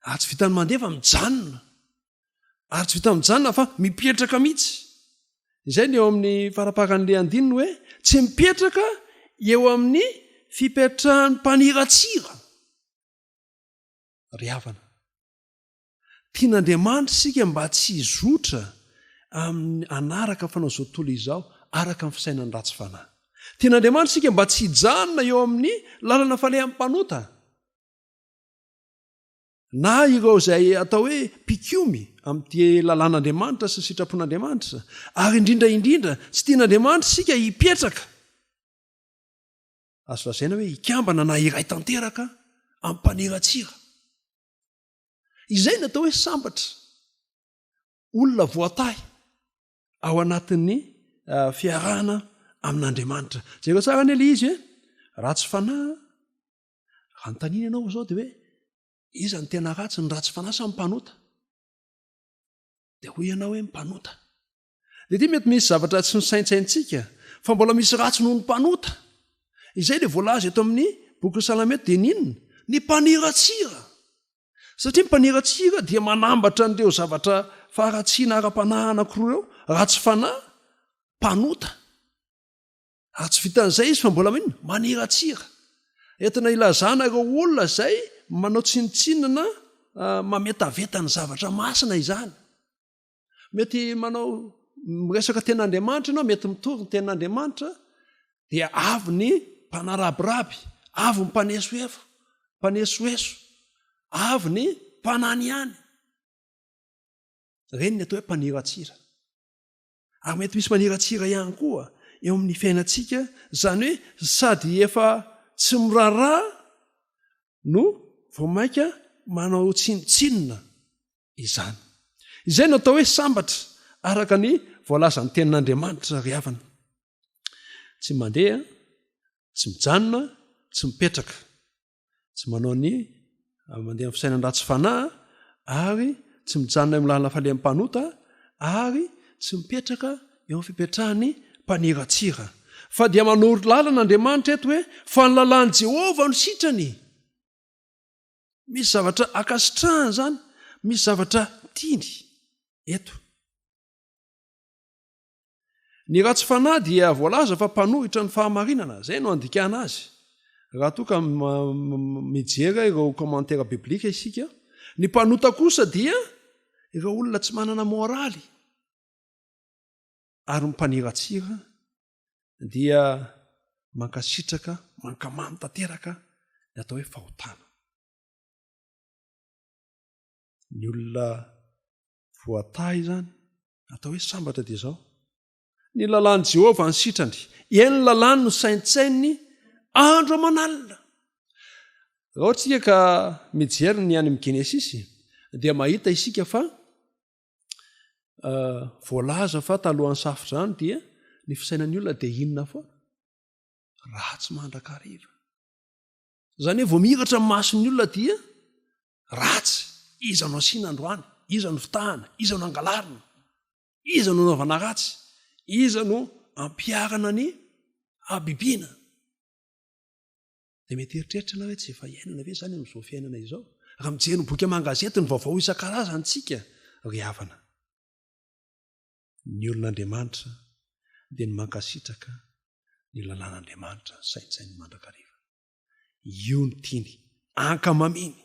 ary tsy vitan'ny mandeha fa mijanona. Ary tsy vitan'ny mijanona fa mipetraka mihitsy. Izay ny eo amin'ny faraparan'ilay andininy hoe tsy mipetraka eo amin'ny fipetrahan'ny mpaniratsira. Ry havana, tian'Andriamanitra isika mba tsy hizotra amin'ny hanaraka fanao izao tontolo izao araka ny fisainan'ny ratsy fanahy. Tian'Andriamanitra isika mba tsy hijanona eo amin'ny lalana falehan'ny mpanota. Na ireo izay atao hoe mpikomy amin'ity lalàn'Andriamanitra sy ny sitrapon'Andriamanitra, ary indrindra indrindra tsy tian'Andriamanitra isika hipetraka, azo lazaina hoe hikambana na hiray tanteraka amin'ny mpaniratsira. Izay no atao hoe sambatra, olona voatahy ao anatin'ny eh, fiarahana amin'Andriamanitra. Jereo tsara anie ilay izy e, ratsy fanahy Raha anontaniana ianao izao dia hoe iza no tena ratsy, ny ratsy fanahy sa ny mpanota? Dia hoy ianao hoe ny mpanota. Dia ity mety misy zavatra tsy nosaintsaintsika fa mbola misy ratsy noho ny mpanota. Izay ilay voalaza eto amin'ny bokin'ny Salamo eto dia ny inona? Ny mpaniratsira. Satria ny mpaniratsira dia manambatra an'ireo zavatra faharatsiana ara-panahy anankiroa ireo, ratsy fanahy, mpanota. Ary tsy vitan'izay izy fa mbola maninona? Maniratsira. Entina ilazana ireo olona izay manao tsinontsinona na ah, mametaveta ny zavatra masina izany. Mety manao miresaka tenin'Andriamanitra ianao, mety mitory ny tenin'Andriamanitra, dia avy ny mpanarabiraby, avy ny mpanesoefo, mpanesoeso, avy ny mpananihany. Ireny ny atao hoe mpaniratsira. Ary mety misy maniratsira ihany koa eo amin'ny fiainantsika, izany hoe sady efa tsy miraharaha no vao mainka manao tsinontsinona izany. Izay no atao hoe sambatra araka ny voalazan'ny tenin'Andriamanitra ry havana. Tsy mandeha, tsy mijanona, tsy mipetraka. Tsy manao ny mandeha amin'ny fisainan'ny ratsy fanahy ary tsy mijanona eo amin'ny lalana falehan'ny mpanota ary tsy mipetraka eo amin'ny fipetrahan'ny mpaniratsira. Fa dia manoro lalana Andriamanitra eto hoe fa ny lalàn'i Jehovah no sitrany. Misy zavatra ankasitrahany izany, misy zavatra tiany eto. Ny ratsy fanahy dia voalaza fa mpanohitra ny fahamarinana, izay no andikana azy. Raha toa ka mijery ireo commentaires biblika isika, ny mpanota kosa dia ireo olona tsy manana moraly ary ny mpaniratsira dia mankasitraka, mankamamy tanteraka ny atao hoe fahotana. Ny olona voatahy izany, atao hoe sambatra dia izao, ny lalàn'i Jehovah ny sitrany, eny ny lalàny no saintsaininy andro aman'alina. Raha ohatra isika ka mijery ny any amin'ny Genesisy dia mahita isika fa eh, voalaza fa talohan'ny safodrano dia ny fisainan'ny olona dia inona foana? Ratsy mandrakariva. Izany hoe vao mihiratra ny mason'ny olona dia ratsy, iza no asiana androany, iza no fitahana, iza no angalarina, iza no anaovana ratsy, iza no ampiharana ny habibiana. Dia mety eritreritra ianao hoe tsy efa iainana ve izany amin'izao fiainana izao? Raha mijery ny boky aman-gazety ny vaovao isan-karazany tsika ry havana. Ny olon'Andriamanitra dia ny mankasitraka ny lalàn'Andriamanitra saintsaininy mandrakariva. Io no tiany, ankamaminy,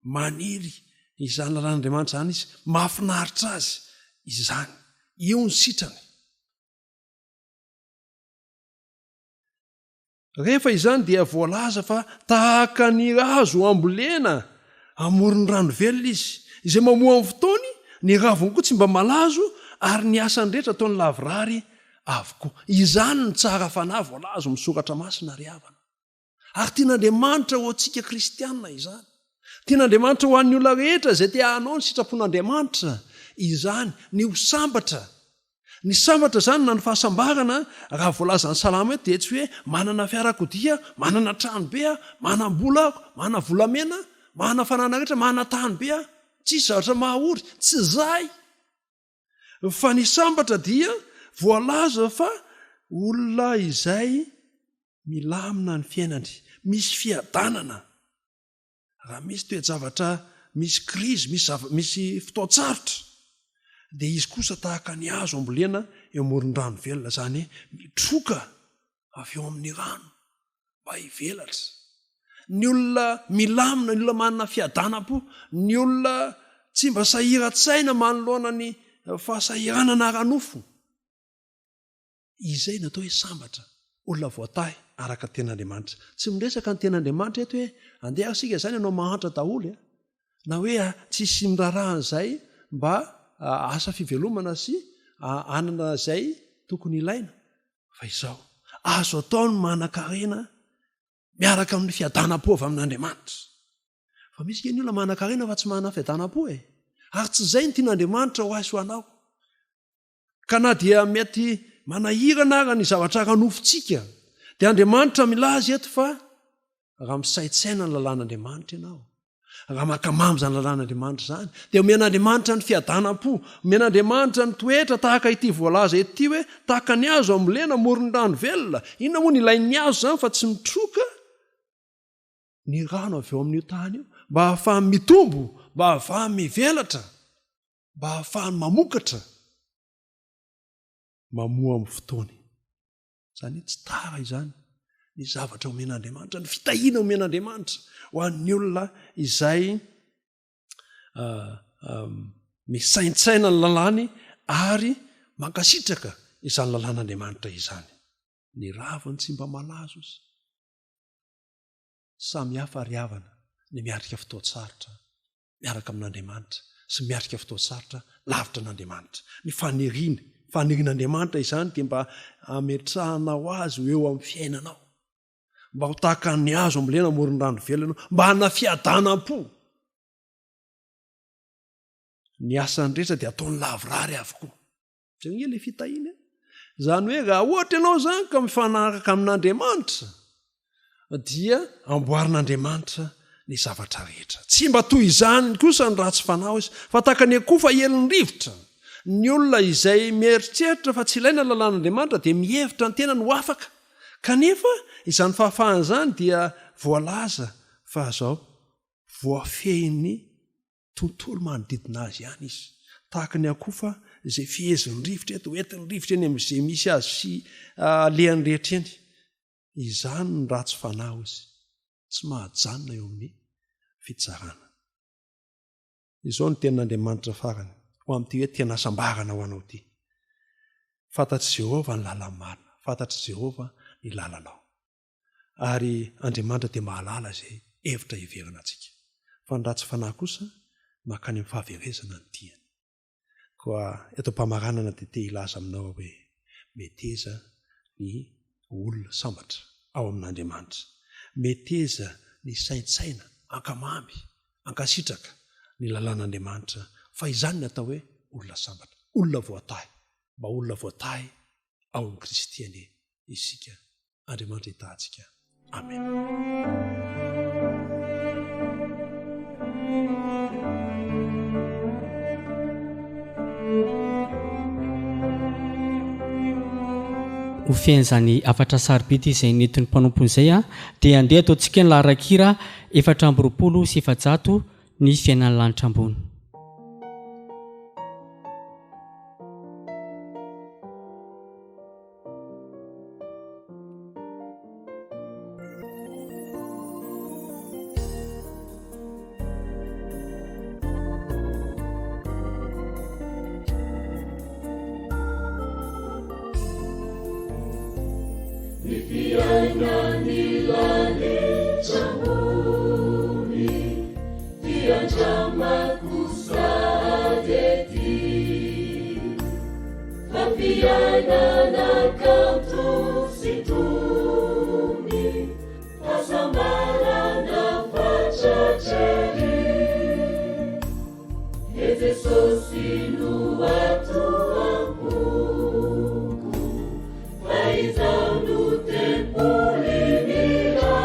maniry izany lalàn'Andriamanitra izany izy, mahafinaritra azy izany, io no sitrany. Rehefa izany dia voalaza fa tahaka ny hazo ambolena amoron'ny rano velona izy, izay mamoa amin'ny fotoany, ny raviny koa tsy mba malazo, ary ny asany rehetra ataony lavorary avokoa. Izany no tsara fanahy voalaza ao amin'ny Soratra Masina, ry havana. Ary tian'Andriamanitra ho antsika kristiana izany. Tian'Andriamanitra ho an'ny olona rehetra izay te hanao ny sitrapon'Andriamanitra izany, ny ho sambatra. Ny sambatra izany na ny fahasambarana raha voalazan'ny salamo eto dia tsy hoe manana fiarakodia, manana trano be aho, manam-bola aho, manana volamena, manana fananana rehetra, manana tany be aho. Tsisy zavatra mahaory, tsy izay. Fa ny sambatra dia voalaza fa olona izay milamina ny fiainany, misy fiadanana. Raha misy toe-javatra misy krizy, misy zava, misy fotoan-tsarotra, dia izy kosa tahaka ny hazo ambolena eo amoron-drano velona, izany hoe mitroka avy eo amin'ny rano mba hivelatra. Ny olona milamina, ny olona manana fiadanam-po, ny olona tsy mba sahiran-tsaina manoloana ny fahasahiranana ara-nofo, Izay no atao hoe sambatra, olona voatahy araka ny tenin'Andriamanitra. Tsy miresaka ny tenin'Andriamanitra eto hoe andeha ary isika izany hanao mahantra daholo e, na hoe tsisy miraharaha an'izay mba asa fivelomana sy hanana izay tokony ilaina. Fa izao, azo atao ny manan-karena miaraka amin'ny fiadanam-po avy amin'Andriamanitra. Fa misy nge ny olona manan-karena fa tsy manana fiadanam-po e. Ary tsy izay no tian'Andriamanitra ho ahy sy ho anao. Ka na dia mety manahirana ara ny zavatra ara-nofontsika, dia Andriamanitra milaza eto fa raha misaintsaina ny lalàn'Andriamanitra ianao, raha mankamamy izany lalàn'Andriamanitra izany, dia omen'Andriamanitra ny fiadanam-po, omen'Andriamanitra ny toetra tahaka ity voalaza eto ity hoe tahaka ny hazo ambolena amoron'ny rano velona. Inona moa no ilain'ny hazo izany fa tsy mitroka ny rano avy eo amin'io tany io mba hahafahany mitombo, mba hahafahany mivelatra. mba hahafahany mamokatra, mamoa amin'ny fotoany. Izany hoe tsy tara izany ny zavatra omen'Andriamanitra, ny fitahiana omen'Andriamanitra ho an'ny olona izay ah, ah, misaintsaina ny lalàny ary mankasitraka izany lalàn'Andriamanitra izany. Ny raviny tsy mba malazo izy. Samy hafa ry havana ny miatrika fotoan-tsarotra miaraka amin'Andriamanitra sy miatrika fotoan-tsarotra lavitra an'Andriamanitra. Ny faniriany, fanirian'Andriamanitra izany dia mba hametrahanao azy ho eo amin'ny fiainanao. Mba ho tahaka ny hazo ambolena amoron'ny rano velona ianao, mba hanana fiadanam-po. Ny asany rehetra dia ataony lavorary avokoa. Zay nge le fitahiana e. Zany hoe raha ohatra ianao zany ka mifanaraka amin'Andriamanitra dia amboarin'Andriamanitra Ny zavatra rehetra. Tsy mba toy izany kosa ny ratsy fanahy izy, fa tahaka ny akofa elin'ny rivotra. Ny olona izay mieritreritra fa tsy ilaina ny lalàn'Andriamanitra dia mihevitra ny tenany ho afaka. Kanefa izany fahafahana izany dia voalaza fa izao, voafehin'ny tontolo manodidina azy ihany izy. Tahaka ny akofa izay fehezin'ny rivotra eto, entin'ny rivotra eny amin'izay misy azy sy alehany rehetra eny. Izany ny ratsy fanahy izy, tsy mahajanona eo amin'ny fitsarana. Izao no tenin'Andriamanitra farany ho amin'ity hoe tena hasambarana ho anao ity. Fantatr'i Jehovah ny lalan'ny marina, fantatr'i Jehovah ny lalanao. Ary Andriamanitra dia mahalala izay hevitra hiheverana antsika. Fa ny ratsy fanahy kosa mankany amin'ny fahaverezana ny diany. Koa eto am-pamaranana dia te hilaza aminao aho hoe meteza ny olona sambatra ao amin'Andriamanitra. Meteza ny saintsaina, ankamamy, ankasitraka ny lalàn'Andriamanitra fa izany ny atao hoe olona sambatra, olona voatahy. Mba olona voatahy ao amin'i Kristy anie isika. Andriamanitra hitaha antsika. Amen. Ho fehin'izany hafatra sarobidy izay nentin'ny mpanompony izay dia andeha ataontsika ny laharan-kira 424 Ny fiainan'ny lanitra ambony. Ny fiainan'ny lanitra ambony dia andramako sahady ety fa fiainana kanto sy tony hasambarana fatratra ery. He Jesosy no ato am-poko, fa izaho no tempoly mira.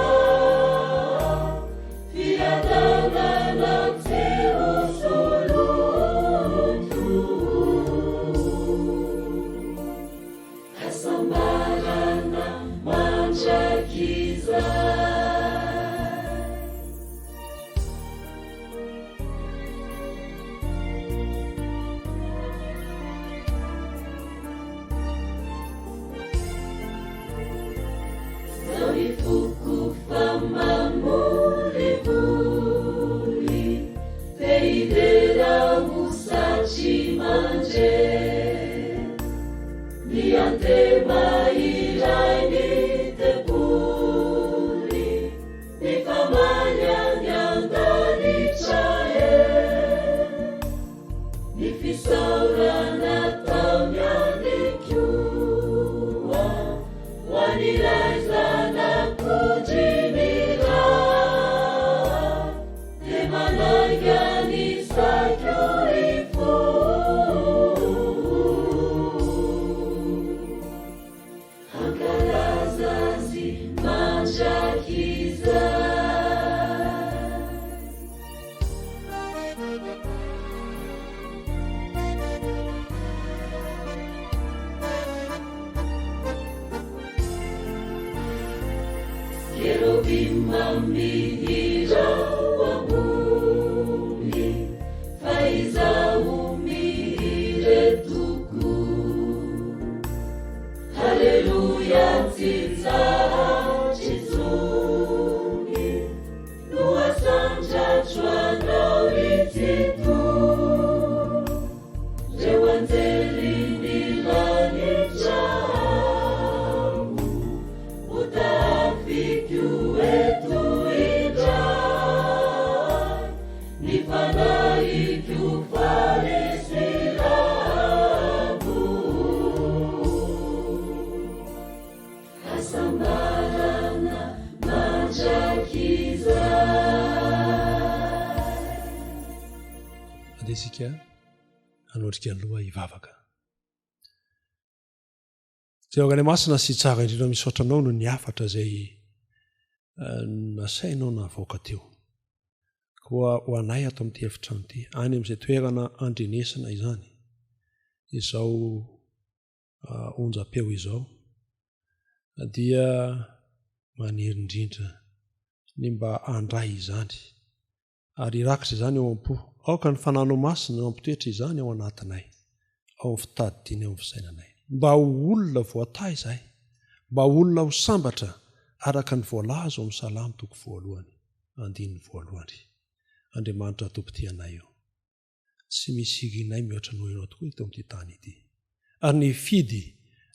Fiadanana tsy ho soloiko. Hasambarana mandrakizay. Mifamaly any an-danitra e. Ny fisaorana ataony any koa ho an'ilay Zanak'ondry mira. Dia manainga ny saiko hifoha. Hankalaza Azy mandrakizay. Kerobima mihira ho ambony, fa izaho mihira eto koa. Haleloia tsy tsahatry intsony no asandratro anao ry Tsitoha. Reo anjelin'ny lanitra avo ho tafiko eto indray. Ny fanahiko faly sy lavo. Hasambarana mandrakizay. Andeha isika hanondrika ny loha hivavaka. Jehovah Ray Masina sy Tsara indrindra misaotra Anao noho ny hafatra izay nasainao navoaka teo. Koa ho anay ato amin'ity efitrano ity, any amin'izay toerana andrenesana izany, izao onjam-peo izao, dia maniry indrindra ny mba handray izany ary hirakitra izany ao am-po. Aoka ny Fananao Masina no hampitoetra izany ao anatinay, ao amin'ny fitadidiana, ao amin'ny fisainanay. Mba ho olona voatahy izahay, mba ho olona ho sambatra araka ny voalaza ao amin'ny Salamo toko voalohany, andininy voalohany. Andriamanitra Tompo tia anay ô. Tsy misy irinay mihoatra noho Ianao tokoa eto amin'ity tany ity. Ary nifidy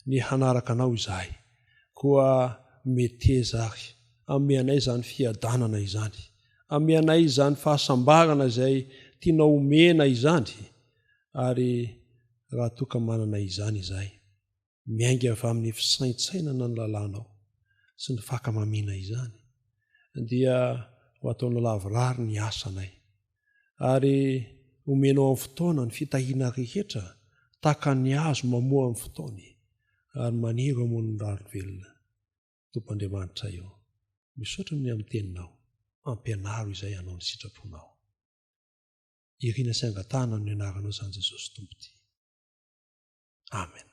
ny hanaraka Anao izahay. Koa meteza ary hanome anay izany fiadanana izany, hanome anay izany fahasambarana izay tianao homena izany, ary raha toa ka manana izany izahay, miainga avy amin'ny fisaintsainana ny lalànao sy ny fakamamiana izany, dia ho ataonao lavorary ny asanay, ary omenao amin'ny fotoana ny fitahiana rehetra tahaka ny hazo mamoa amin'ny fotoany ary maniry eo amoron'ny rano velona. Tompo Andriamanitray ô, misaotra ny amin'ny teninao, ampianaro izay hanao ny sitraponao. Irina sy angatahana amin'ny anaranao izany Jesosy Tompo ity. Amen.